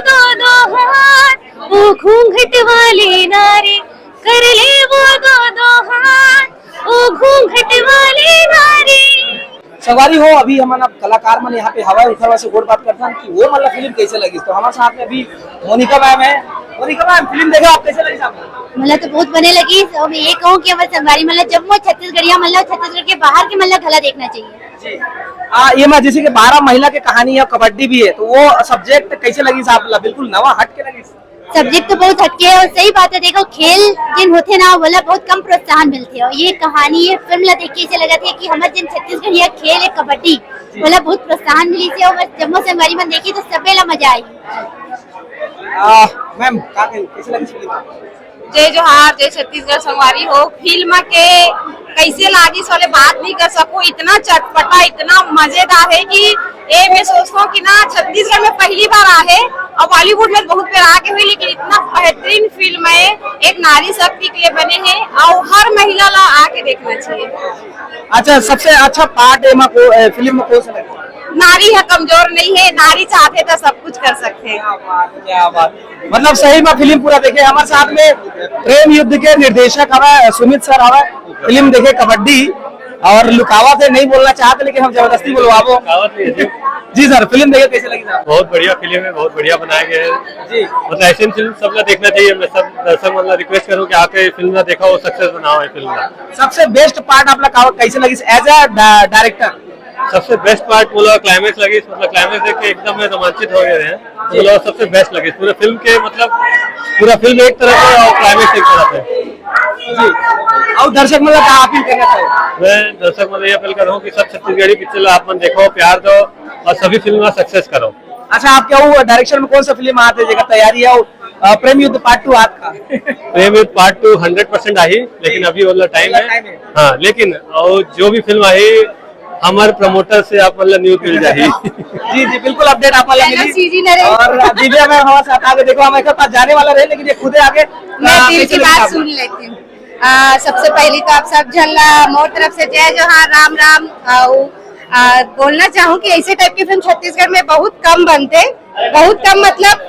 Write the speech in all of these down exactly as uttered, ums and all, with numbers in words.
दो दो हाथ, ओ घूंघट वाली नारी, कर ले वो दो दो हाथ, ओ घूंघट वाली नारी। संगवारी हो, अभी हमन अब कलाकार मन यहाँ पे हवय, उखर से गोठ बात करथन कि वो मन ला फिल्म कैसे लगिस। तो हमारे साथ में अभी मोनिका मैम है। मोनिका मैम, फिल्म देखे आप, कैसे लगिस आपको? मोला तो बहुत बने लगिस, और मैं ये कहूँ कि हमर संगवारी मन ला, जम्मो छत्तीसगढ़िया मन ला, छत्तीसगढ़ के बाहर के मन ला घला देखना चाहिए। जी। आ, ये मैं जैसे कि बारह महिला के कहानी है, कबड्डी भी है, तो वो सब्जेक्ट कैसे लगिस आप ला? बिल्कुल नवा हट के लगिस। सब्जेक्ट तो बहुत हटके है, और सही बात है, देखो, खेल जिन होथे ना, वोला बहुत कम प्रोत्साहन मिलथे, और ये कहानी, ये फिल्म ला देख के ऐसे लगथे कि हमर जिन छत्तीसगढ़िया खेल है कबड्डी, वोला बहुत प्रोत्साहन मिलिस हे, और जम्मो संगवारी मन देखी तो सबे ला मजा आई। आ, मैम, का कही, कैसे लगिस फिल्म? जय जोहार, जय छत्तीसगढ़ संगवारी हो। फिल्म के कैसे लागिस वाले बात नहीं कर सकूं, इतना चटपटा, इतना मजेदार है कि ये मैं सोचता हूँ कि ना, छत्तीसगढ़ में पहली बार आए और बॉलीवुड में बहुत बार आके हुई, लेकिन इतना बेहतरीन फिल्म है, एक नारी शक्ति के लिए बने हैं और हर महिला ला आके देखना चाहिए। अच्छा, सबसे अच्छा पार्ट एमा को, ए, फिल्म में कौन सा लगा? नारी है, कमजोर नहीं है, नारी चाहते तो सब कुछ कर सकते हैं। क्या बात, क्या बात। मतलब सही में फिल्म पूरा देखे। हमारे साथ में प्रेम युद्ध के निर्देशक हवे सुमित सर हवे, फिल्म देखे कबड्डी और लुकावत हे, नहीं बोलना चाहते लेकिन हम जबरदस्ती बुलवाबो। लुकावत नहीं है जी। जी सर, फिल्म देखे कैसे लगी सर? बहुत बढ़िया फिल्म है, बहुत बढ़िया बनाया गया है। जी। मतलब ऐसे फिल्म सब ला देखना चाहिए। मैं सब दर्शक मन ला रिक्वेस्ट करूँ कि आके फिल्म ला देखा, वो सक्सेस बनाओ है फिल्म ला। सबसे बेस्ट पार्ट आप ला का-, कैसे लगी एज अ डायरेक्टर? सबसे बेस्ट पार्ट बोला क्लाइमेक्स लगी, मतलब क्लाइमेक्स देख के एकदम मैं रोमांचित हो गए हैं। बोला सबसे बेस्ट लगी पूरे फिल्म के, मतलब पूरा फिल्म एक तरफ है और क्लाइमेक्स एक तरफ है। जी। और दर्शक मतलब क्या अपील करना चाहिए? मैं दर्शक मतलब ये अपील कर रहा हूँ कि सब छत्तीसगढ़ी पिक्चर आप मन देखो, प्यार दो और सभी फिल्म का सक्सेस करो। अच्छा, आपके वो डायरेक्शन में कौन सा फिल्म आते जेकर तैयारी है? और, अ, प्रेम युद्ध पार्ट टू आपका? प्रेम युद्ध पार्ट टू हंड्रेड परसेंट आई, लेकिन अभी वाला टाइम वाला है। टाइम है। हाँ, लेकिन और जो भी फिल्म आई, हमारे प्रमोटर से आप मतलब न्यूज मिल जाही। जी, जी, बिल्कुल अपडेट आप वाला चलो, मिली। सीजी नरेश। और दिव्या मैम हमारे साथ आगे, देखो, हम एक पास जाने वाला रहे, लेकिन ये खुदे आगे, मैं आ, दिल कैसे की लगी बात आपको? सुन लेती हूँ। आ, सबसे पहली तो आप सब झन ला मोर तरफ से जय जोहार, राम राम। आ, उ, आ, बोलना चाहूँ कि ऐसे टाइप की फिल्म छत्तीसगढ़ में बहुत कम बनते, बहुत कम, मतलब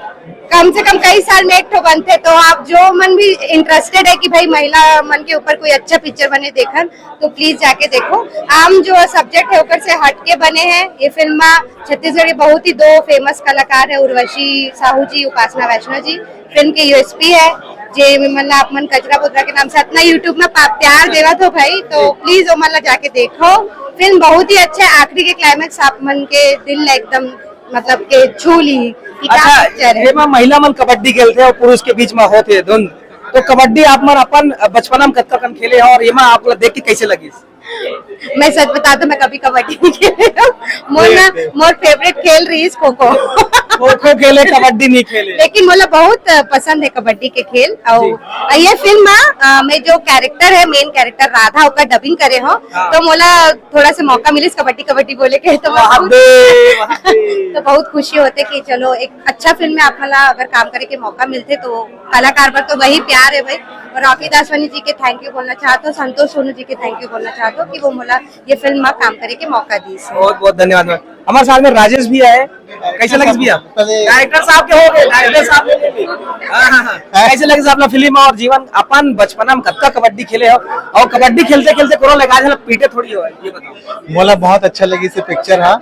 कम से कम कई साल में एक ठो बनते। तो आप जो मन भी इंटरेस्टेड है कि भाई महिला मन के ऊपर कोई अच्छा पिक्चर बने देखन, तो प्लीज जाके देखो। आम जो सब्जेक्ट है ओकर से हट के बने हैं ये फिल्म में। छत्तीसगढ़ के बहुत ही दो फेमस कलाकार है, उर्वशी साहू जी, उपासना वैष्णव जी। फिल्म के यूएसपी है जे मन ला आप मन कजरा बुजरा के नाम से इतना यूट्यूब में पा-, प्यार देवत हो भाई, तो प्लीज ओमन ला जाके देखो। फिल्म बहुत ही अच्छा है, आखिरी के क्लाइमेक्स आप मन के दिल ला एकदम मतलब के छू ली कि क्या अच्छा, पिक्चर है। एमा महिला मन कबड्डी खेलथे और पुरुष के बीच में होथे धुंध, तो कबड्डी आप मन अपन बचपना में कतका कन खेले हो और एमा आप ला देख के कैसे लगिस? मैं सच बता तो मैं कभी कबड्डी नहीं खेले हूँ। मोर ना, मोर फेवरेट खेल रही है खो खो। खो खो खेले, कबड्डी नहीं खेले। लेकिन मोला बहुत पसंद है कबड्डी के खेल। और जी। ये फिल्म में, अ, मैं जो कैरेक्टर है, मेन कैरेक्टर राधा, ओकर डबिंग करे हो, हाँ। तो मोला थोड़ा सा मौका मिलिस कबड्डी कबड्डी बोले के, तो मैं वाह बहुत, बे, वाह बे। तो बहुत खुशी होते कि चलो एक अच्छा फिल्म में आप मला अगर काम करे के मौका मिलते तो कलाकार बर तो वही प्यार है भाई। और रॉकी दासवानी जी के थैंक यू बोलना चाहते हो, संतोष सोनू जी के थैंक यू बोलना चाहते हो कि वो मोला ये फिल्म में काम करे के मौका दी से। बहुत बहुत धन्यवाद मैम। हमारे साथ में राजेश भी आए, कैसे लगे भैया? पहले डायरेक्टर साहब के हो गए, डायरेक्टर साहब हो गए। हाँ, हाँ, हाँ। कैसे लगे आपला फिल्म और जीवन अपन बचपना में कतका कबड्डी खेले हो और कबड्डी खेलते खेलते कोनो लगा झलक पीटे थोड़ी हो, ये बताओ। मोला बहुत अच्छा लगी से पिक्चर हा।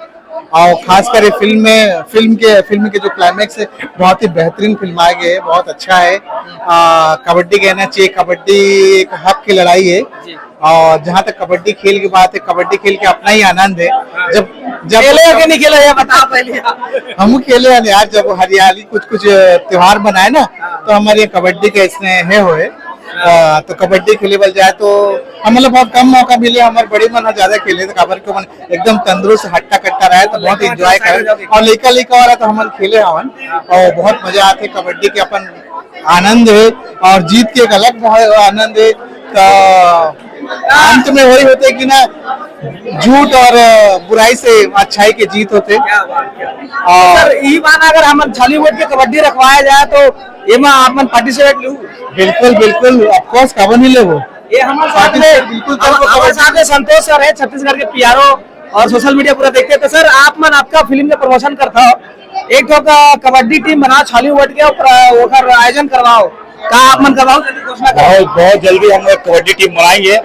और खासकर ये फिल्म में, फिल्म के, फिल्म के जो क्लाइमैक्स है, बहुत ही बेहतरीन फिल्म आ गए है, बहुत अच्छा है। आ, कबड्डी कहना चाहिए, कबड्डी एक हक की लड़ाई है। जी। और जहाँ तक कबड्डी खेल की बात है, कबड्डी खेल के अपना ही आनंद है। हाँ। जब, जब खेले हो कि नहीं खेले हो, ये बताओ पहले। हम खेले हैं यार, जब हरियाली कुछ कुछ त्योहार बनाए ना, हाँ। तो हमारे यहाँ कबड्डी का इसमें है होए। हाँ। आ, तो कबड्डी खेले बल जाए तो हम मतलब बहुत कम मौका मिले, हमारे बड़े मन ज्यादा खेले, तो काबर के मन एकदम तंदुरुस्त हट्टा कट्टा रहे, तो बहुत एंजॉय करे। और लइका लइका वाला तो हमन खेले हवन और बहुत मजा आते कबड्डी के, अपन आनंद है और जीत के एक अलग बहुत आनंद है। तो अंत में वही होते कि ना, झूठ और बुराई से अच्छाई के जीत होते। क्या बात, क्या बात। और सर, ई बात अगर हम छालीवुड के कबड्डी रखवाया जाए तो एमा आप मन पार्टिसिपेट लू? बिल्कुल, बिल्कुल, ऑफ कोर्स, काबर नहीं लेबो? ये हमारे साथ में, बिल्कुल, बिल्कुल, हम-, हमारे साथ में संतोष सर है, छत्तीसगढ़ के पीआरओ और सोशल मीडिया पूरा देखते हैं। तो सर, आप मन आपका फिल्म के प्रमोशन करता हो, एक ठो का कबड्डी टीम बनाओ, छॉलीवुड के ऊपर ओकर आयोजन करवाओ। का आप मन करवाओ, जल्दी घोषणा करो। बहुत, बहुत जल्दी हम एक कबड्डी टीम बनाएंगे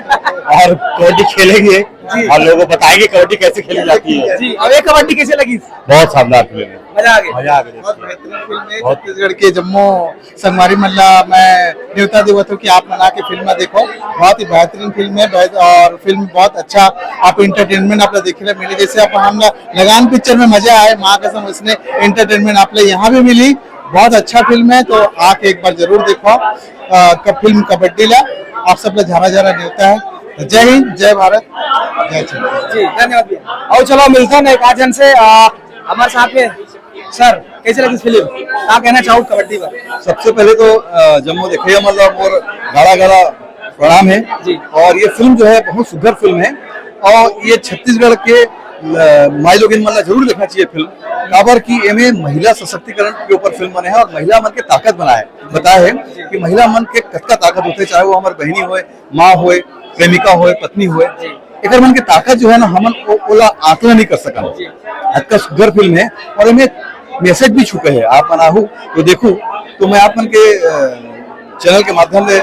और कबड्डी खेलेंगे जी। और लोगों को बताएंगे कबड्डी कैसे खेली जाती है। जी, अब एक कबड्डी कैसे लगी? बहुत शानदार फिल्म है। मजा आ गया। मजा आ गया। बहुत बेहतरीन फिल्म है। बहुत। छत्तीसगढ़ के जम्मो संगवारी मन ला मैं न्योता देवत हूँ कि आप मन आके फिल्म ला देखो। बहुत ही बेहतरीन फिल्म है, बेहत-, और फिल्म बहुत अच्छा आप एंटरटेनमेंट आप ला देखे ला मिले। जैसे आप हम ला लगान पिक्चर में मजा आए, माँ कसम उसने एंटरटेनमेंट आप ला यहाँ भी मिली। बहुत अच्छा फिल्म है, तो आके एक बार जरूर देखो। अ, क-, फिल्म कबड्डी ला आप सब ला झारा झारा न्योता है। तो जय हिंद, जय भारत, जय छत्तीसगढ़। जी, धन्यवाद भैया। और चलो मिलते हैं एक आध जन से, अ, हमारे साथ में सर, कैसे लगी फिल्म? का कहना चाहू कबड्डी पर? सबसे पहले तो, अ, जम्मो देखइया मन ला मोर गाड़ा गाड़ा प्रणाम है। जी। और ये फिल्म जो है बहुत सुघर फिल्म है और ये छत्तीसगढ़ के, अ, माई लोगिन मन ला जरूर देखना चाहिए फिल्म। काबर कि एमे महिला सशक्तिकरण के ऊपर फिल्म बने है और महिला मन के ताकत बनाए, बताए है कि महिला मन के कतका ताकत होथे, चाहे वो हमर बहिनी होए, माँ होए, प्रेमिका होए, पत्नी होए, एकर मन के ताकत जो है ना, हमन ओ-, ओला आकलन नहीं कर सकन। अतका सुघर फिल्म है और एमे मैसेज भी छुपे है। आप मन आहू तो देखू, तो मैं आप मन के, अ, चैनल के माध्यम ले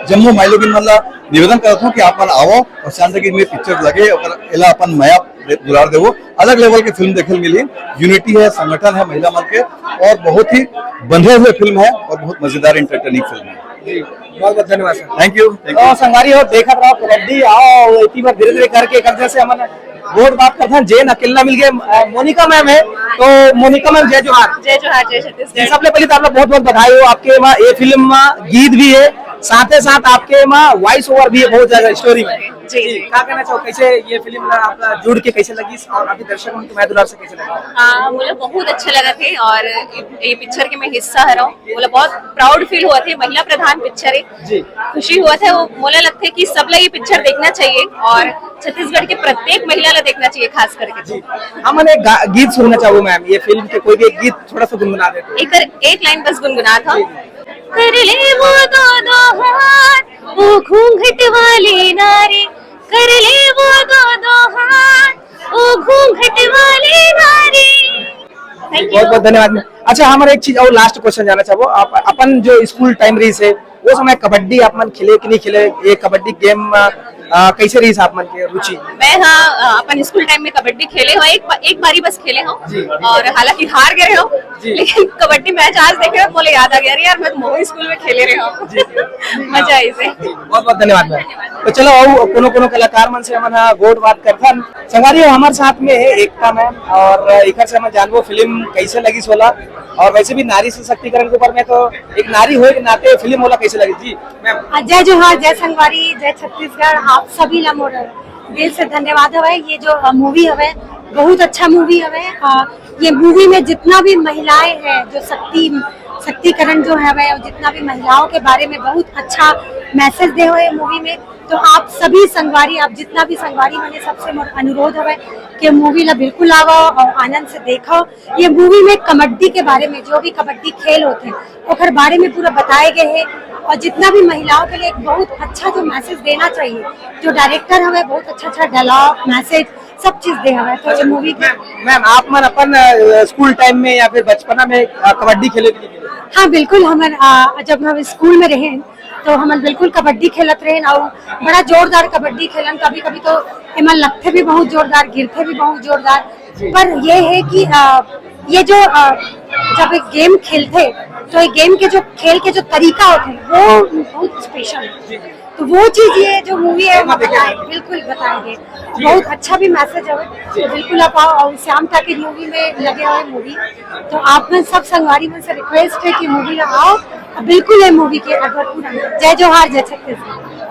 जम्मो माई लोगिन मन ला निवेदन करत हूँ कि आप मन आवो और शांति की में पिक्चर लगे और एला अपन मया दे-, दुलार देवो। अलग लेवल के फिल्म देखे ल मिली, यूनिटी है, संगठन है महिला मन के और बहुत ही बंधे हुए फिल्म है और बहुत मजेदार एंटरटेनिंग फिल्म है। जी, बहुत बहुत धन्यवाद सर। थैंक यू, थैंक तो यू। संगवारी हो, देखत रहो कबड्डी, आओ इतनी बार धीरे धीरे करके एक जैसे हमन बहुत बात करते हैं। जेन अकेला मिल गए, अ, मोनिका मैम है, तो मोनिका मैम जय जोहार। जय जोहार, जय छत्तीसगढ़। सबले पहले तो आप लोग बहुत बहुत बधाई हो, आपके वहाँ ये फिल्म में गीत भी है, साथ ही साथ आपके वहाँ वॉइस ओवर भी है बहुत ज्यादा स्टोरी में। जी, जी। क्या कहना चाहो, कैसे ये फिल्म ना आपका जुड़ के कैसे लगी और अभी दर्शक मन तुम्हारे दुलार से कैसे लगा? हाँ, मुझे बहुत अच्छा लगा थे और ये पिक्चर के मैं हिस्सा हरव। मुझे बहुत प्राउड फील हुआ थे, महिला प्रधान पिक्चर है। जी। खुशी हुआ था, वो मोला लगता है कि सब लोग ये पिक्चर देखना चाहिए और छत्तीसगढ़ के प्रत्येक महिला ला देखना चाहिए खास करके। जी। हम एक गा-, गीत सुनना चाहूँ मैम, ये फिल्म के कोई भी एक गीत थोड़ा सा गुनगुना देते। एक, एक लाइन बस गुनगुना था। जी। कर ले वो दो दो हाथ, वो घूंघट वाली नारी, कर ले वो दो दो हाथ, वो घूंघट वाली नारी। Thank you। बहुत बहुत धन्यवाद मैम। अच्छा, हमारा एक चीज और लास्ट क्वेश्चन जानना चाहबो, आप अपन जो स्कूल टाइम रही से, वो समय कबड्डी आप मन खेले कि नहीं खेले? ये कबड्डी गेम, अ, कैसे रही आप मन के रुचि? मैं, हाँ, अ, अपन स्कूल टाइम में कबड्डी खेले हो, एक बा-, एक बारी बस खेले हो जी। और हालांकि हार गए हो, जी। लेकिन कबड्डी मैच आज देखे हो, बोले याद आ गया, अरे यार, मैं तो मोहन स्कूल में खेले रहे हो। जी। मजा आई से। बहुत बहुत धन्यवाद मैम। तो चलो, आओ, कोनो कोनो कलाकार मन से हमन हा गोठ बात करथन। संगवारी हो, हमारे साथ में है एकता मैम और एकर से हमन जानबो फिल्म कैसे लगी सोला, और वैसे भी नारी सशक्तिकरण के ऊपर में तो एक नारी होए के नाते फिल्म होला कैसे लगी जी मैम? अ, जय जोहार, जय संगवारी, जय छत्तीसगढ़। आप सभी ला मोर दिल से धन्यवाद हवय। ये जो, अ, मूवी हवय, बहुत अच्छा मूवी हवय। अ, ये मूवी में जितना भी महिलाएं हैं, जो शक्ति, शक्तिकरण जो हवय, और जितना भी महिलाओं के बारे में बहुत अच्छा मैसेज दे हुए मूवी में, तो आप सभी संगवारी, आप जितना भी संगवारी मन हे, सबसे मोर अनुरोध हवय कि मूवी ला बिल्कुल आवव और आनंद से देखव। ये मूवी में कबड्डी के बारे में, जो भी कबड्डी खेल होते हैं, ओकर बारे में पूरा बताए गए हैं और जितना भी महिलाओं के लिए एक बहुत अच्छा जो मैसेज देना चाहिए, जो डायरेक्टर हमें बहुत अच्छा अच्छा डायलॉग, मैसेज, सब चीज दे हमें। तो ये मूवी के मैम, मैम, आप मन अपन, अ, स्कूल टाइम में या फिर बचपना में, अ, कबड्डी खेले कि नहीं खेले? हाँ, बिल्कुल। हम, अ, जब हम स्कूल में रहे, तो हमन बिल्कुल कबड्डी खेलत रहेन और बड़ा जोरदार कबड्डी खेलन। कभी कभी तो एमन लगथे भी बहुत जोरदार, गिरथे भी बहुत जोरदार। जी। पर ये है कि, अ, ये जो, अ, जब एक गेम खेलथे, तो एक गेम के जो, खेल के जो तरीका होथे, वो बहुत स्पेशल है। जी, जी। तो वो चीज ये जो मूवी है, वो बताए, बिल्कुल बताए गए। जी। बहुत अच्छा भी मैसेज है। जी। तो बिल्कुल आप आओ, और श्याम ठाकुर मूवी में लगे हुए मूवी, तो आप मन सब संगवारी मन से रिक्वेस्ट है कि मूवी ला आओ, बिल्कुल ये मूवी के भरपूर आनंद। जय जोहार, जय छत्तीसगढ़।